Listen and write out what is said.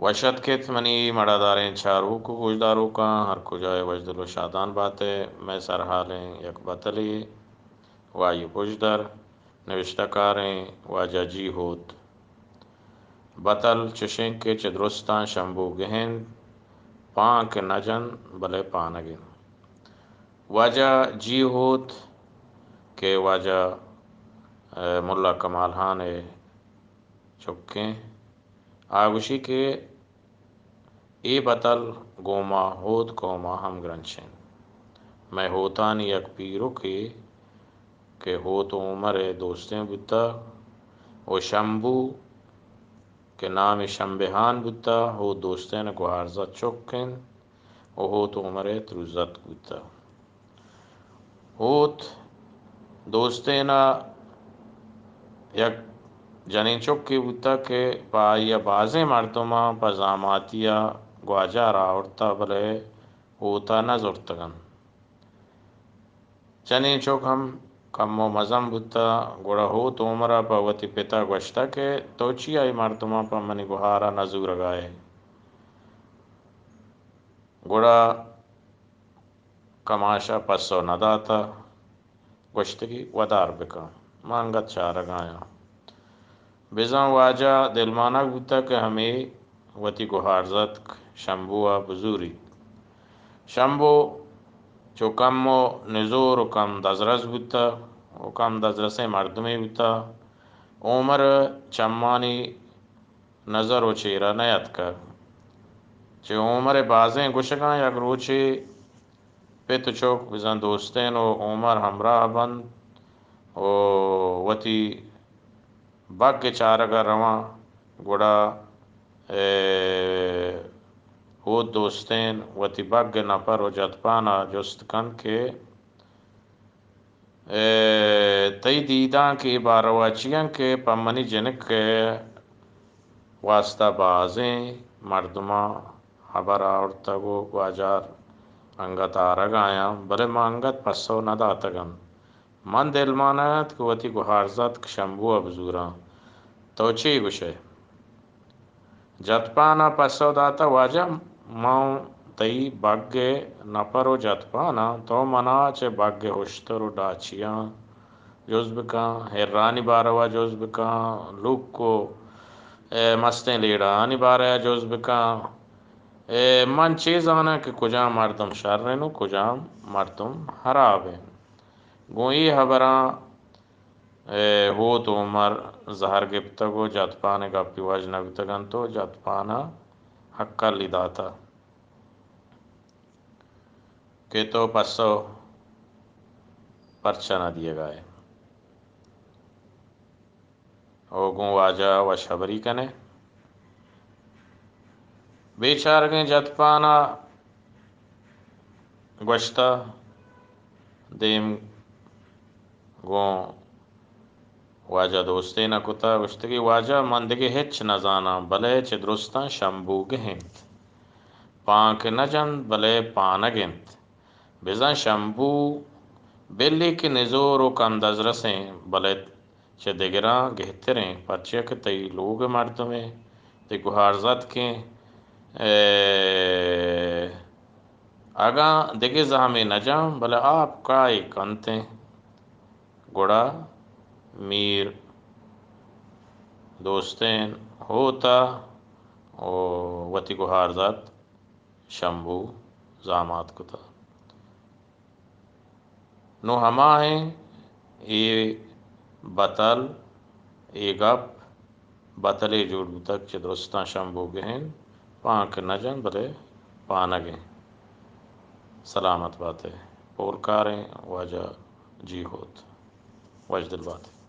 وش اتک ات منی مڑاداریں چاروک و گوشداروکاں، ہر کجا ئے وشدل و شادان بات ئے۔ مئے سرحالیں یک بتلے و آئی پژدر، نوشتہ کاریں واجہ جی ہوت۔ بتل چشیں کہ چہ درستاں شمبو گہند، پانک نہ جند بلے پانگ انت۔ واجہ جی ہوت کہ واجہ، اے، ملا کمال ہان ءِ چکیں، آ گوشی کہ اے بتل گوں ما ہوت قوم ءَ ہمگرنچ انت۔ مئے ہوتانی یک پیرکے کہ ہوت عمر ءِ دوستیں بوتہ و شمبو کہ نام شمبہان بوتہ، ہوت دوستین ءِ گوہارزت چک انت و ہوت عمر ءِ تروزتک بوتہ۔ ہوت دوستین ءَ یک جنین چکے بوتہ کہ پہ آئی ءَ بازیں مردماں پہ زاماتی ءَ گواجار آورتہ، بلے ہوت ءَ نہ زرتگ انت۔ جنین چک ہم کمو مزن بوتہ، گڑا ہوت عمر ءَ پہ وتی پت ءَ گوشتہ کہ تو چیا اے مردماں پہ منی گہار ءَ نہ زورگا ئے؟ گڑا کماش ءَ پسو نہ داتہ، گوشتگی ودار بکن، من انگت چارگا آں۔ بزاں واجہ دلمانگ بوتہ کہ ہمے وتی گہارزتک شمبو ءَ بزوریت۔ شمبو چو کمو نزور و کم دزرس بوتہ و کم دزرسیں مردمے بوتہ۔ عمر ءِ چمانی نظر و چیرا نیاتکگ۔ چہ عمر ءِ بازیں گوشگاں یک روچے پت و چک بزاں دوستین و عمر ہمراہ بنت و وتی بگ ءِ چارگ ءَ رواں، گڑا، اے، ہوت دوستین وتی بگ ءِ نپر و جتپان ءَ جست کنت کہ اے، تئی دیدانک اے باروا چی انت کہ پہ منی جنک ءِ واستا بازیں مردماں ہبر آورتگ و گواجار انگت آرگ آیاں، بلے من انگت پسو نہ داتگ انت۔ من دلمانگ ات کہ وتی گہارزتک شمبو ءَ بزوراں۔ تو چے گوشئے؟ جتپان ءَ پسو داتہ، واجہ، من تئی بگ ءِ نپر و جتپان آں، تو منا چہ بگ ءِ ہشتر و ڈاچیاں جست بکن، ہرانی باروا جست بکن، لوک و، اے، مستیں لیڑہانی باروا جست بکن۔ اے، من چے زاناں کہ کجام مردم شر انت و کجام مردم ہراب انت۔ گوں اے ہبراں اے، ہوت عمر زہر گپتگ و جتپان ءِ گپی وش نہ بوتگ انت و جتپان ءَ ہکلی داتہ کہ تو پسو پرچا نہ دیگا ئے و گوں واجہ ءَ وش ہبری کن ئے۔ بیچارگیں جتپان ءَ گوشتہ، دیم گوں واجہ دوستین ءَ کتہ، گوشتگی، واجہ، من دگہ ہچ نہ زاناں، بلے چہ درستاں شمبو گہ انت۔ پانک نہ جنت، بلے پانگ انت۔ بزاں شمبو بلے کہ نزور و کم دزرس انت، بلے چہ دگراں گہتر انت، پرچیا کہ تئی لوگ ءِ مردم انت، تئی گہارزتک انت، اے، اگاں دگہ زہمے نہ جنت، بلے آپ کائی کنت انت۔ گڑا میر دوستین ہوتہ و وتی گہارزتک شمبو زامات کتہ۔ نوں ہما ایں اے بتل، اے گپ بتلے جوڑ بوتگ، چہ درستاں شمبو گہ انت، پانک نہ جنت، بلے پانگ انت۔ سلامت بات ئے۔ پولکاریں واجہ جی ہوت۔ وشدل بات ئے۔